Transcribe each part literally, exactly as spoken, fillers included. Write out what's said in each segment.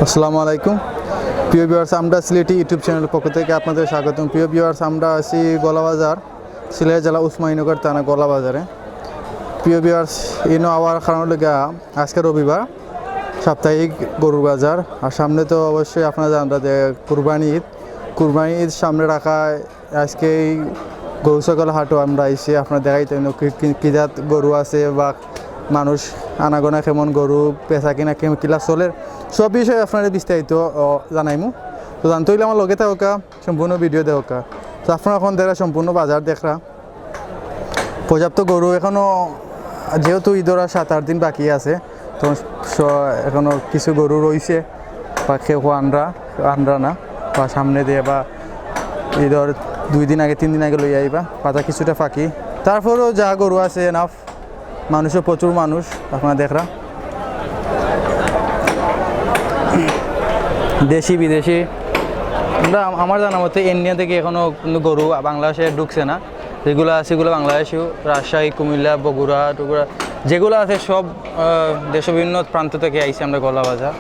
আসসালামু আলাইকুম। প্রিয় ভিউয়ার্স, আমরা সিলেটি ইউটিউব চ্যানেলের পক্ষ থেকে আপনাদের স্বাগতম। প্রিয় ভিউয়ার্স, আমরা আছি গোলাবাজার, সিলেট জেলা উসমানীনগর থানা গোলাবাজারে। প্রিয় ভিউয়ার্স, ইনো আওয়ার কারণ হলো গিয়া আজকে রবিবার, সাপ্তাহিক গরুর বাজার। আর সামনে তো অবশ্যই আপনারা জানরা যে কুরবানি ঈদ। কুরবানি ঈদ সামনে রাখায় আজকে এই গরু ছাগল হাটো আমরা আইছি, আপনারা দেখাইতে হইল কি, কি, কি জাত গরু আছে বা মানুষ আনাগোনা কেমন, গরু বেচা কিনা কেমন, কিলা চলের, সব বিষয়ে আপনারা বিস্তারিত, ও, জানাইমু। তো জানতে হইলে আমার লগে থাকা সম্পূর্ণ ভিডিও দেখা। তো আপনারা এখন দেখরা সম্পূর্ণ বাজার দেখরা, পর্যাপ্ত গরু এখনো, যেহেতু ঈদর আর সাত আট দিন বাকি আছে, তো স-, এখনো কিছু গরু রইছে, বা কেউ আনরা, আনরা না, বা সামনে দিয়ে বা ঈদর দুই দিন আগে, তিন দিন আগে লই আইবা, বাজার কিছুটা ফাঁকি। তারপরেও যা গরু আছে এনাফ, মানুষও প্রচুর মানুষ, আপনারা দেখরা। দেশি বিদেশি, আমরা, আমার জানা মতে ইন্ডিয়া থেকে এখনো কোনো গরু বাংলাদেশে ঢুকছে না। যেগুলো আছে, এগুলো বাংলাদেশিও, রাজশাহী, কুমিল্লা, বগুড়া টুগুড়া, যেগুলো আছে সব, আহ, দেশের বিভিন্ন প্রান্ত থেকে আইছে আমরা গোলাবাজার।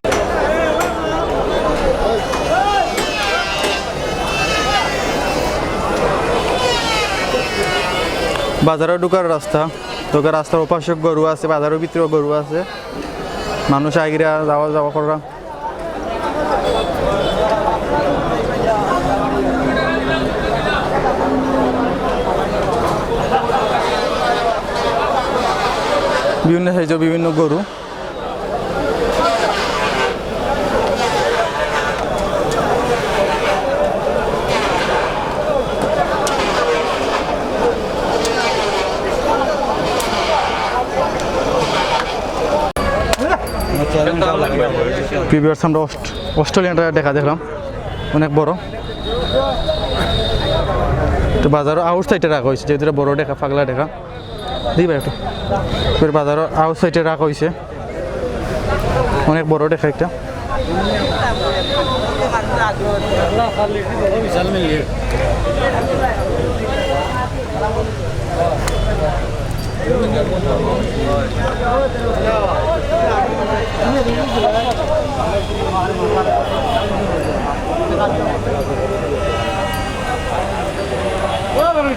বাজারে ঢুকার রাস্তা, ঢুকার রাস্তার ওপাশে গরু আছে, বাজারের ভিতরেও গরু আছে, মানুষ আগিরা যাওয়া যাওয়া করা। বিভিন্ন সাইজের বিভিন্ন গরু। প্রিভিয়াস আমরা অস্ট-, অস্ট্রেলিয়ানটা দেখা দেখলাম, অনেক বড়। তো বাজারর আউট সাইডে রাখা হয়েছে, যেহেতু এটা বড় দেখা, পাগলা দেখা। দি ভাই একটু। ফির বাজারর আউট সাইডে রাখা হয়েছে, অনেক বড় দেখা একটা।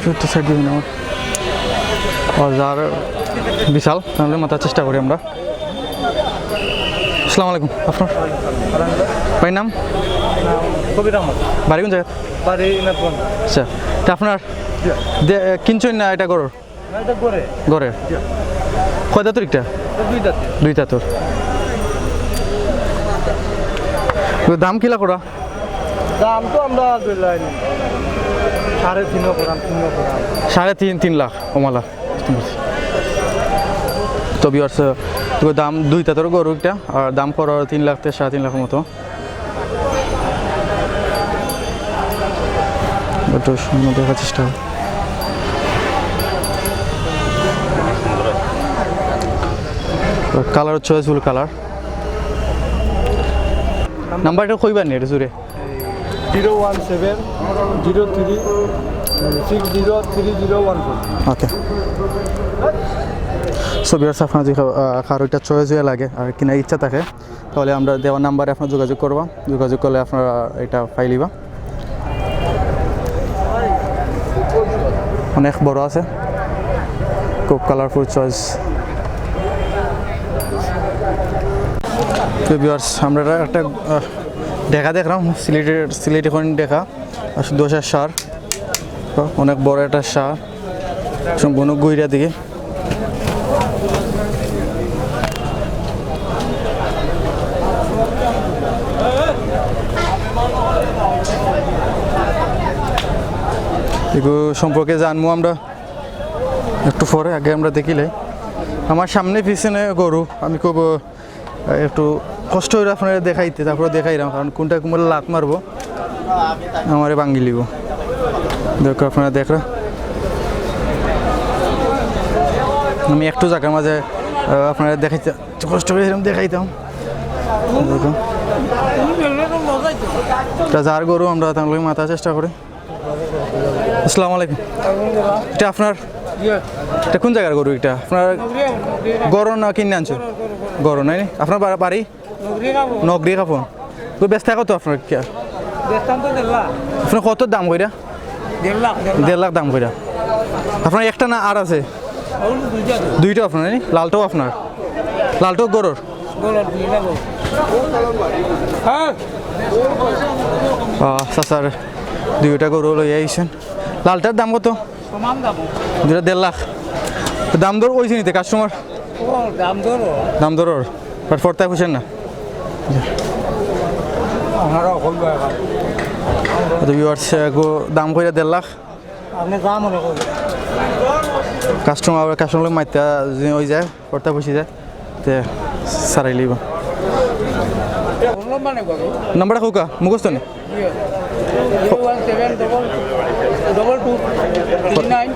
সত্যি সাইড দিবেন আমার। বাজার বিশাল, তাহলে মাতার চেষ্টা করি আমরা। আসসালামু আলাইকুম, আপনার ভাইর নাম? কবির আহমদ। বাড়ি কোন জায়গা? বাড়ি ইনাদগঞ্জ। আচ্ছা, তা আপনার দে-, কিনছেন না এটা গরুর? না, এটা ঘরে। ঘরের? জি। কয় দাঁতর একটা? এটা দুই দাঁত। দুই দাঁতর। তো দাম কিলা করা? দাম তো আমরা ধরলাম সাড়ে তিনও করাম, তিনও করাম। সাড়ে তিন, তিন লাখ, ওমালা। তো ভিউয়ার্স, তো দাম দুই দাঁতর গরু একটা, আর দাম করা তিন লাখ থেকে সাড়ে তিন লাখের মতো। একটু সামনে দেখার চেষ্টা করি। Colour, choiceful colour. নাম্বারটা কইবার নি, এটা জুড়ে। Zero one seven zero three six zero three zero one four। ওকে। সো ভিউয়ার্স, আপনার যদি, আহ, কারো এটা চয়েস হয়ে লাগে আর কিনা ইচ্ছা থাকে, তাহলে আমরা দেওয়া নাম্বারে আপনারা যোগাযোগ করবা, যোগাযোগ করলে আপনারা এটা পাইলিবা। অনেক বড় আছে, খুব কালারফুল চয়েস। তো ভিউয়ার্স, আমরা এটা একটা, আহ, দেখা দেখলাম, সিলেটের, সিলেটি কোন দেখা, আর দোষার সার, অনেক বড় একটা সার, সম্পূর্ণ গুইরা দিকে। এগু সম্পর্কে জানবো আমরা একটু পরে, আগে আমরা দেখিলে আমার সামনে পিছনে গরু, আমি খুব, আহ, একটু কষ্ট হইল আপনারা দেখাইতে, তারপরে দেখাইলাম, কারণ কোনটা কোন লাত মারবো, আমারে ভাঙ্গি লিব। দেখো আপনারা দেখরা, আমি একটু জায়গার মাঝে, আহ, আপনারা দেখাইতে একটু কষ্ট করে এরকম দেখাইতাম। দেখো, এটা যার গরু আমরা তার লগে মাতার চেষ্টা করি। আসসালামু আলাইকুম। এটা আপনার, এটা কোন জায়গার গরু এটা? আপনার গরু না কিনে আনছো? গরু নাই নি? আপনার বা-, বাড়ি? নগরী কাপন। কই বেচতা কত আপনার? কিয়া? বেচতাম তো দেড় লাখ। আপনে কত দাম কইরা? দেড় লাখ, দেড় লাখ। দেড় লাখ দাম কইরা। আপনার একটা না আর আছে? অউ দুইটা তো। দুইটা আপনার, নি? লালটাও আপনার? লালটাও গরুর? গরুর, দুইটা গরু। হ্যাঁ। আহ, চাচার দুইটা গরু লইয়া আইছেন। লালটার দাম কত? সমান দাম। দুইটা দেড় লাখ। তো দাম দর অইছে নি তে কাস্টমার? ও, দাম দর অর। দাম দর অর। But পড়তা খুশি না। আপনারা কইবা এখন। তো viewers, এগু দাম কইরা দেড় লাখ। আপনে যা মনে করেন। কাস্টমার, কাস্টমার লগে মাইতা যদি অই যায়, পড়তা খুশি যায়, তে সারাই লইবা। ফোন নাম্বার নেই বাবু। নাম্বারটা কউক্কা, মুখস্থ নি? Zero one seven double, double two three nine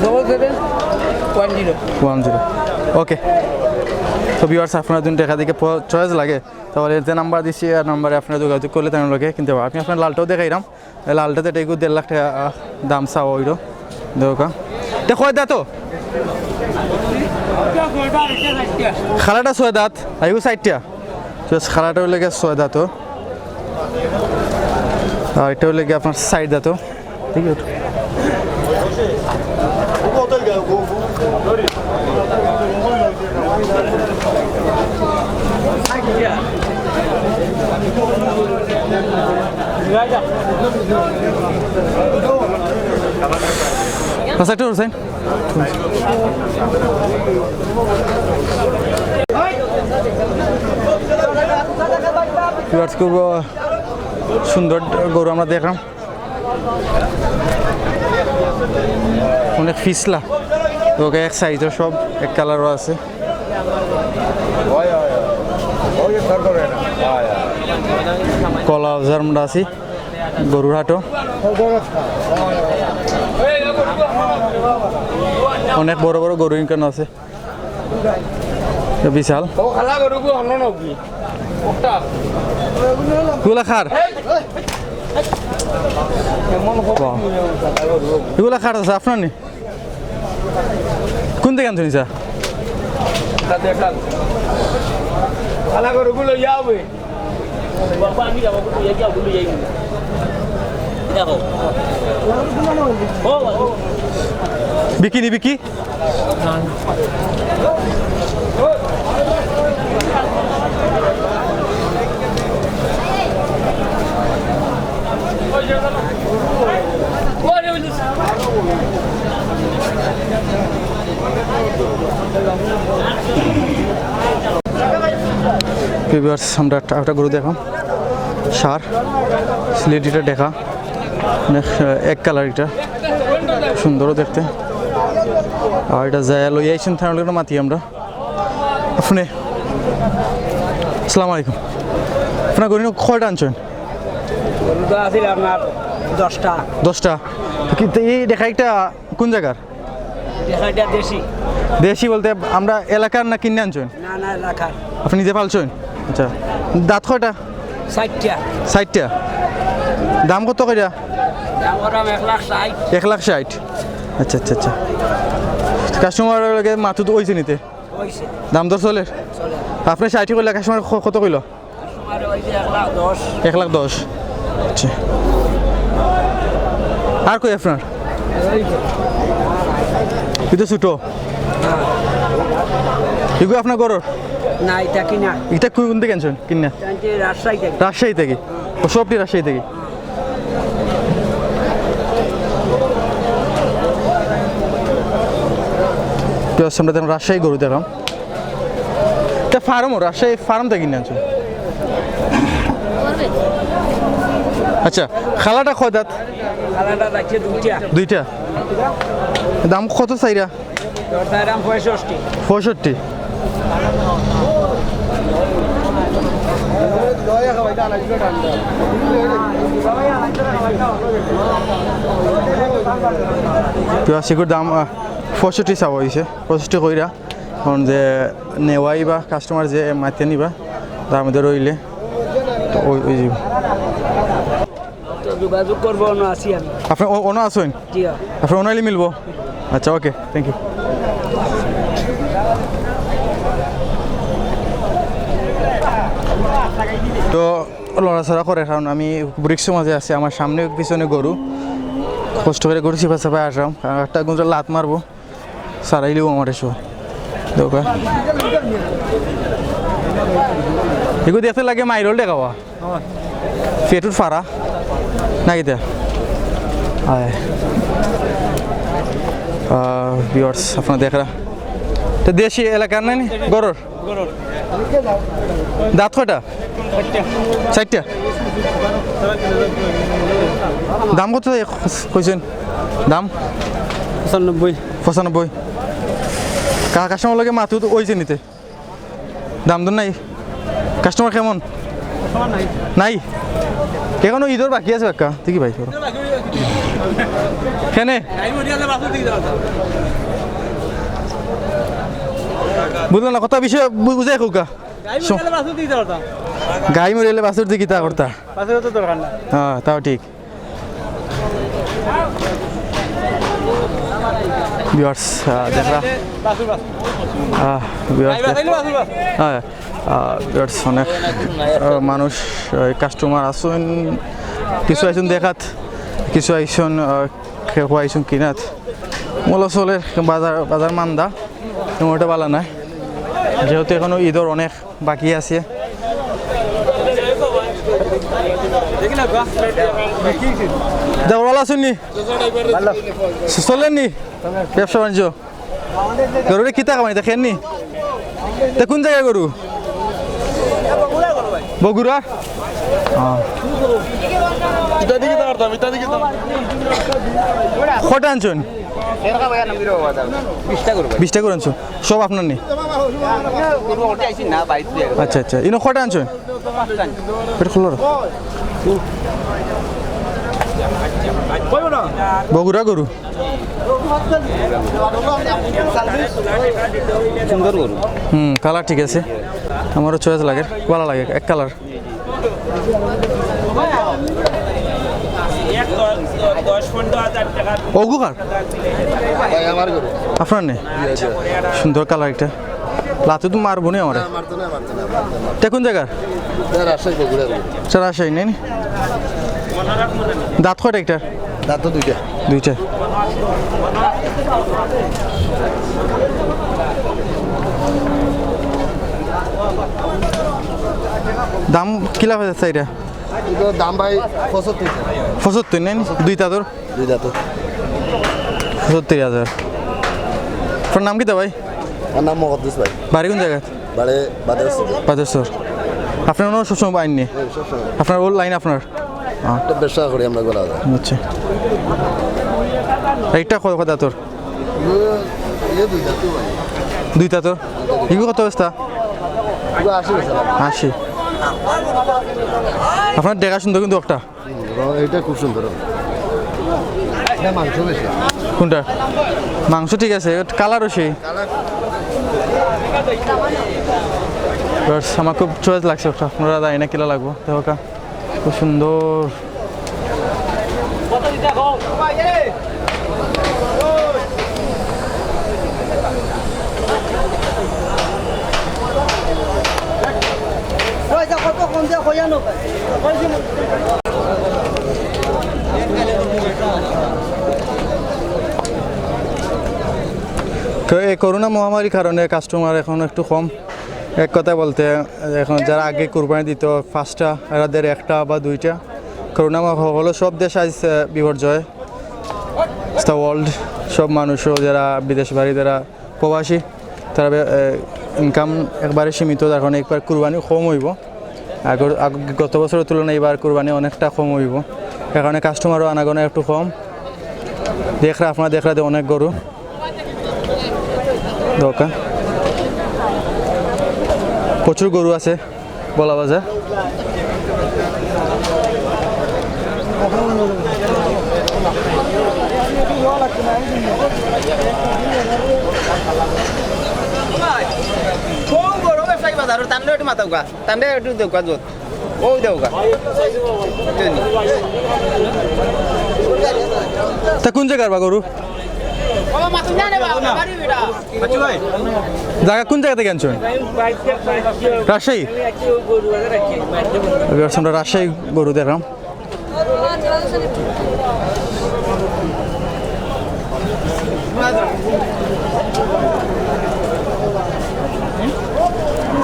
double seven one zero. One zero. Okay. তো viewers, আপনার যদি টেকা দেখি প-, চয়েস লাগে, তাহলে যে নাম্বার দিছি, আর নাম্বারে আপনারা যোগাযোগ করলে তার লগে কিনতে পারবেন। আমি আপনার লালটাও দেখাইলাম, এই লালটা তো এটা এগু দেড় লাখ টেকা, আহ, দাম চাওয়া অইলো। দেখউক্কা। তে কয় দাঁত? কালাটা ছয় দাঁত, আর এগু চাইরটা। Just কালাটা অইলো গিয়া ছয় দাঁত। আর এটা অইলো গিয়া আপনার চাইর দাঁত। ঠিক আছে। আচ্ছা, একটু হুসেন। Viewers, খুব, আহ, সুন্দর গরু আমরা দেখলাম। অনেক ফিসলা। তো এক সাইজও সব, এক কালারও আছে। কলা বাজার আমরা আছি, গরুর হাটও। অনেক বড় বড় গরু ইনখান আছে। বিশাল। ও খালা গরু গো, হলো না কি? ওটা। ইগুলা কার? এমন হবে বাহ। ইগুলা কার আছে, আপনার নি? কোন থেকে আনছেন, স্যার? তা দেখান। খালা গরু গুলো ইয়া হবে। বিকি নি বিকি? Viewers, আমরা একটা, একটা গরু দেখাম, সার সিলেটিটা দেখা, অনেক, আহ, এক কালার, এটা সুন্দরও দেখতে। আর এটা যায় লই আইছেন থানার লোকের মাতি আমরা। আপনি, আসসালামু আলাইকুম, আপনার গরু কয়টা আনছেন? গরু তো আছিল আপনার দশটা। দশটা। তো কি, তো এই দেখা একটা কোন জায়গার? দেখা এটা দেশি। দেশি বলতে আমরা এলাকার না কিনে আনছেন? না, না, এলাকার। আপনি নিজে পালছেন? আচ্ছা। দাঁত কয়টা? চাইরটা। চাইরটা। দাম কত কইরা? দাম ওরাম এক লাখ ষাট। এক লাখ ষাট। আচ্ছা, আচ্ছা, আচ্ছা। কাস্টমার লগে মাতুত অইছে নি তে? অইছে। দাম দর চলের? চলের। আপনি ষাট কইলা, কাস্টমার ক-, কত কইলো? এক লাখ দশ। আচ্ছা। আর কই আপনার? ইতা ছোট। ইগু আপনার ঘরর? না, ইতা কিনা। ইতা কোন দিকে আনছেন? কিনা? ইতা আনছি রাজশাহী থেকে। রাজশাহী থেকে? ও, সবটি রাজশাহী থেকে? তো আমরা দেখলাম রাজশাহী গরু দেখলাম। তা ফার্মও, রাজশাহী ফার্ম থেকে কিনে আনছো? আচ্ছা, খালাটা কয় দাঁত? খালাটা যাচ্ছে দুইটা। দুইটা। দাম কত চাইরা? ওর দাম পঁয়ষট্টি। পঁয়ষট্টি। পিওর সিকুর দাম, আহ, পঁয়ষট্টি চাওয়া হয়েছে, পঁয়ষট্টি কইরা। এখন যে নেওয়াই বা কাস্টমার যে মাতে নিবা, তার মধ্যে রইলে তো ওই, ওই যে তো যোগাযোগ করবো, অন্য আছি আমি। আপনি অ-, অন্য আছেন? জি, হ্যাঁ। আপনি অন্য আইলে মিলবো? আচ্ছা, ওকে, থ্যাংক ইউ। তো লড়াচড়া করে, কারণ আমি রিক্সার মাঝে আছি, আমার সামনে পিছনে গরু, কষ্ট করে গরু চিপা চাপায় আসলাম, কারণ একটা গরু লাত মারবো, সারাইলেও আমার এসব দোকান। এগুলো দেখতে লাগে মাইরল দেখাওয়া। পেটুর ফাড়া না কিতা? আয়। আহ, ভিউয়ার্স, আপনারা দেখরা। তো দেশি এলাকার নাই নি? গরুর? দাঁত কয়টা? চারটা। দাম কত কইছেন? দাম? পঁচানব্বই। পঁচানব্বই। কা-, কাস্টমার লগে মাতুত অইছে নিতে? দাম দর নাই? কাস্টমার কেমন? নাই? এখনো ঈদর বাকি আছে কাকা, দেখি ভাই। কেনে? বুঝলাম না, কথা বিষয়ে বু-, বুঝাই কউক্কা। গাই মরিলে বাছুর দি কিতা করতা? হ্যাঁ, তাও ঠিক। ভিউয়ার্স, আহ, দেখরা। আহ, ভিউয়ার্স, হ্যাঁ, আহ, ভিউয়ার্স, অনেক, আহ, মানুষ, আহ, কাস্টমার আছইন, কিছু আইছইন দেখাত, কিছু আইছইন, আহ, কেউ আইছইন কিনাত। মূল চলে বাজার, বাজার মান্দা, তেমন একটা ভালা নায়, যেহেতু এখনো ঈদর অনেক বাকি আছে। দেখো, ভালা আছইন নি? চলের নি ব্যবসা বাণিজ্য? গরুরে কিতা খাওয়াইন, দেখেন নি? তে কোন জাগার গরু? বগুড়া? কয়টা আনছইন? বিশটা গরু ভাই। বিশটা গরু আনছো? সব আপনার নি? কোনো ওটা আইছি না, বাইরে দিয়ে গেছে। আচ্ছা, আচ্ছা। ইনো কয়টা আনছইন? এটা খোলো না। বগুড়া গরু। সুন্দর গরু। হুম, কালার ঠিক আছে। আমারও চয়েস লাগে, ভালা লাগে, এক কালার। ওগু কার? ভাই, আমার গরু। আপনার নি? জি, জি। সুন্দর কালার একটা। লাতু তো মারবো নি আমারে। না, মারতো না, মারতো না, মারতো না। এটা কোন জাগার? এটা রাজশাহী বগুড়ার গরু। আচ্ছা, রাজশাহী, নেই নি? দাঁত কয়টা একটা? দাঁত তো দুইটা। দুইটা। দাম কিলা হয়ে যাচ্ছে এটা? এটার দাম ভাই পঁচাত্তর। পঁচাত্তর নেন? দুই দাঁতর? দুই দাঁতর। পঁচাত্তর হাজার। আপনার নাম কিতা ভাই? আমার নাম মোহাম্মদ ভাই। বাড়ি কোন জাগাত? বাড়ি বাদারসর। বাদারসর। আপনার ওনার সবসময় আইন নি? হ্যাঁ, সবসময়। আপনার ওর লাইন আপনার? হ্যাঁ। এটা ব্যবসা করি আমরা গলা যায়। আচ্ছা। একটা কত, কত দাঁতর? এ, এ দুই দাঁতর ভাই। দুই দাঁতর? ইগু কত বেচতা? এগুলো আশি বেচা। আশি। আপনার দেখা সুন্দর কিন্তু একটা। হুম, এবং এটা খুব সুন্দর হবে। এটা মাংস বেশি। কোনটা? মাংস ঠিক আছে, কালারও সেই। কালার। বাস, আমার খুব চয়েস লাগছে ওটা। আপনারা জানি না কিলা লাগবো, দেখো কা। খুব সুন্দর। তো এই করোনা মহামারীর কারণে কাস্টমার এখন একটু কম। এক কথা বলতে, এখন যারা আগে কুরবানি দিত পাঁচটা, এরা দের একটা বা দুইটা। করোনা মহা-, হলো সব দেশ আইজ, আহ, বিপর্যয়। It's the world। সব মানুষও যারা বিদেশ বাড়ি, যারা প্রবাসী, তারা বে-, এ, ইনকাম একবারে সীমিত, যার কারণে একবার কুরবানি কম অইবো। আগর, আগ-, গত বছরর তুলনায় এবার কুরবানি অনেকটা কম অইবো, এর কারণে কাস্টমারও আনাগোনা একটু কম। দেখরা, আপনারা দেখরা যে অনেক গরু দোকান, প্রচুর গরু আছে বলা বাজার। কোন বড় ব্যবসায়ী বাজার, তান্ডা একটু মাথাউকা, তান্ডা একটু দেউকা যত। ও দেউকা। তা কোন জাগার বা গরু? জায়গা কোন জায়গা থেকে আনছেন? রাজশাহী। এবার আমরা রাজশাহী গরু দেখলাম।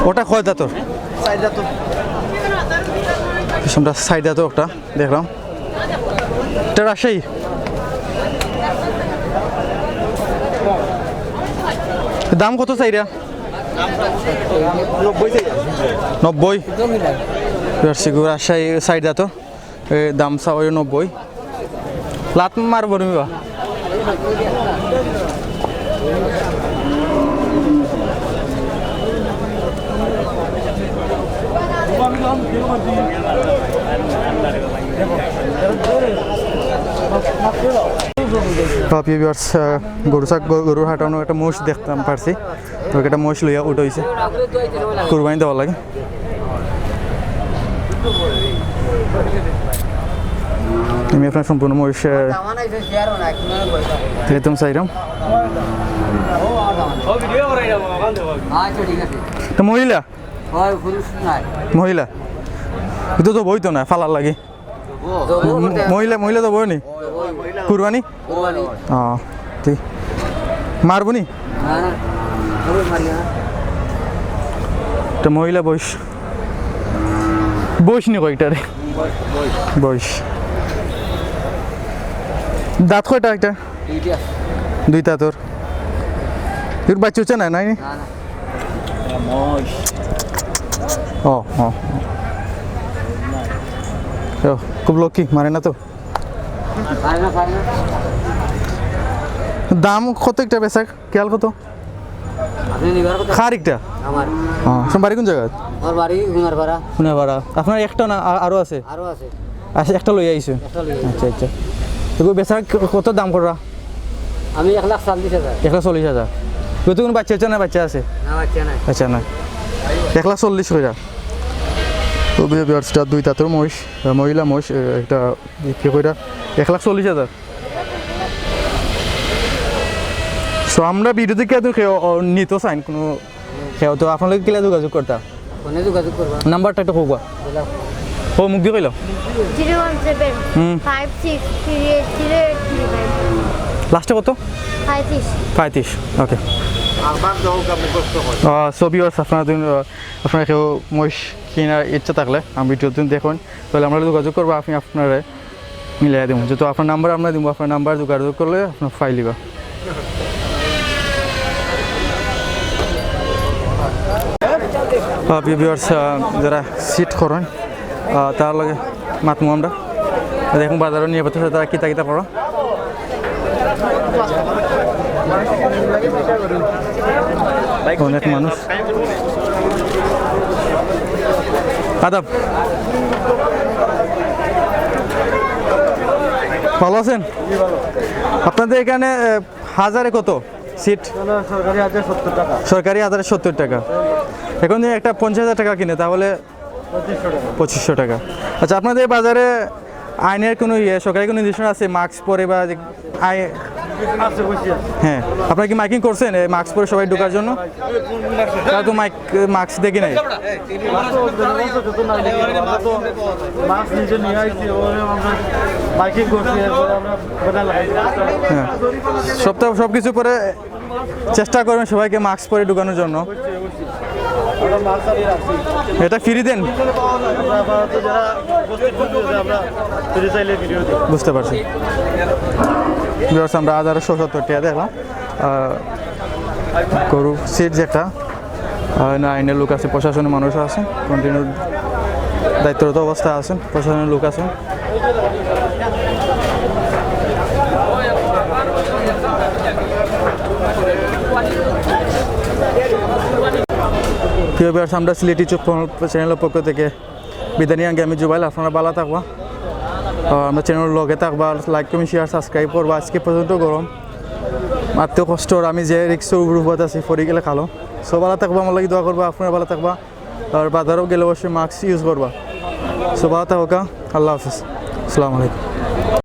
ওটা কয় দাঁতর? আমরা সাইড দাঁতর একটা দেখলাম। এটা রাজশাহী। দাম কত চাইরা? নব্বই। রাজশাহী সাইড দাঁতর। এ, দাম চাওয়া অইলো নব্বই। লাত মারবো নি বা? প্রিয় ভিউয়ার্স, আহ, গরু ছাগ-, গরু-, গরুর হাটে আমরা একটা মহিষ দেখতাম পারছি। তো একটা মহিষ লইয়া উঠা অইছে কুরবানি দেওয়ার লাগি। আমি আপনার সম্পূর্ণ মহিষ, আহ, একদম চাইরাম। তো মহিলা? মহিলা? এটা তো বইতো না, ফালার লাগি। মহিলা, মহিলা তো বই নি? কুরবানি? ও, ঠিক। মারবো নি? এটা মহিলা বয়স। বয়স নি কয়টা রে? বয়স। দাঁত কয়টা একটা? দুইটা। দুই দাঁতর। এর বাচ্চা হচ্ছে না, নাই নি? ও, ও। ও, খুব লক্ষ্মী, মারে না তো? দাম কত একটা বেচা, খেয়াল কত? আপনি নিবার কথা? কার একটা? আমার। হ্যাঁ, আপনার বাড়ি কোন জায়গায়? আমার বাড়ি হুনারপাড়া। হুনারপাড়া। আপনার একটা না, আ-, আরো আছে? আরো আছে। আচ্ছা, একটা লই আইছো? একটা লই আইছি। আচ্ছা, আচ্ছা। এগুলো বেচা ক-, কত দাম করা? আমি এক লাখ চল্লিশ হাজার। এক লাখ চল্লিশ হাজার। এগুলো তো কোনো বাচ্চা হচ্ছে না, বাচ্চা আছে? না, বাচ্চা নাই। আচ্ছা, না। এক লাখ চল্লিশ কইরা। তো ভিউয়ার্স, এটা দুই দাঁতর মহিষ, আহ, মহিলা মহিষ, আহ, একটা বিক্রি কইরা এক লাখ চল্লিশ হাজার। So, আমরা ভিডিও দেখে তো কেউ, ও, নিত চাইন কোনো কেউ, তো আপনার লগে কিলা যোগাযোগ করতা? ফোনে যোগাযোগ করবা। নাম্বারটা একটু কউবা। বলো। ও, মুখ দিয়ে কইলো। জিরো ওয়ান সেভেন হুম। Five six three eight zero eight three five. লাস্টে কত? পঁয়ত্রিশ। পঁয়ত্রিশ, ওকে। আহ, so ভিউয়ার্স, আপনারা যদি, আহ, আপনারা কেউ মহিষ কেনার ইচ্ছা থাকলে আমি ভিডিও দিন দেখুন, তাহলে আমরা যোগাযোগ করবো, আপনি আপনারা মিলাই দিমু। যেহেতু আপনার নাম্বার আমরা দিমু, আপনার নাম্বার যোগাযোগ করলে আপনার পাইলিবা। আহ, প্রিয় ভিউয়ার্স, আহ, যারা সিট করেন, আহ, তার লগে মাতমু আমরা। দেখুন বাজারর নিরাপত্তা তারা কিতা কিতা করা। অনেক মানুষ। আদাব। ভালো আছেন? আপনাদের এখানে, এ, হাজারে কত সিট? না, না, সরকারি হাজারে সত্তর টাকা। সরকারি হাজারে সত্তর টাকা। এখন যদি একটা পঞ্চাশ হাজার টাকা কিনে, তাহলে পঁচিশশো টাকা। পঁচিশশো টাকা। আচ্ছা, আপনাদের বাজারে আইনের কোনো ইয়ে, সরকারি কোনো নির্দেশনা আছে, মাস্ক পরে বা যে আই-, আছে, অবশ্যই আছে। হ্যাঁ, আপনারা কি মাইকিং করছেন এই মাস্ক পরে সবাই ঢোকার জন্য? তারা তো মাইক, মাস্ক দেখি নাই। আমরা তো জনগণ সচেতন না, আমরা তো মাস্ক নিজে নিয়ে আইছি, ওরে আমরা মাইকিং করছি, এরপরে আমরা ব্যানার লাগাইছি। হ্যাঁ, সব তো, সব কিছু পরে চেষ্টা করবেন সবাইকে মাস্ক পরে ঢুকানোর জন্য। আমরা মাস্ক চালিয়ে রাখছি। এটা ফ্রি দেন? আমরা আপাতত যারা উপস্থিত হয়েছে, আমরা ফ্রি চাইলে ভিডিও দিই। বুঝতে পারছি। ভিউয়ার্স, আমরা হাজারশো সত্তর টাকা দেখলাম। আহ, গরু সিট যেটা, আহ, না, আইনের লোক আছে, প্রশাসনের মানুষ আছে, কন্টিনিউ দায়িত্বরত অবস্থায় আছেন, প্রশাসনের লোক আছেন। প্রিয় ভিউয়ার্স, আমরা সিলেটি চুপ চ্যানেলের পক্ষ থেকে বিদায় নিয়ে আমি জুবাইল, আপনারা ভালো থাকবা। আর আমরা চ্যানেলের লগে থাকবা, লাইক, কমেন্ট, শেয়ার, সাবস্ক্রাইব করবা। আজকে পর্যন্ত গরম, মারতে কষ্ট, আর আমি যে রিক্সের উপর উপর আছি, পড়ি গেলে খালো। সব ভালো থাকবা, আমার লাগি দোয়া করবা, আপনারা ভালো থাকবা। আর বাজারও গেলে অবশ্যই মাস্ক ইউজ করবা। সব ভালো থাকবা, আল্লাহ হাফিজ, আসসালামু আলাইকুম।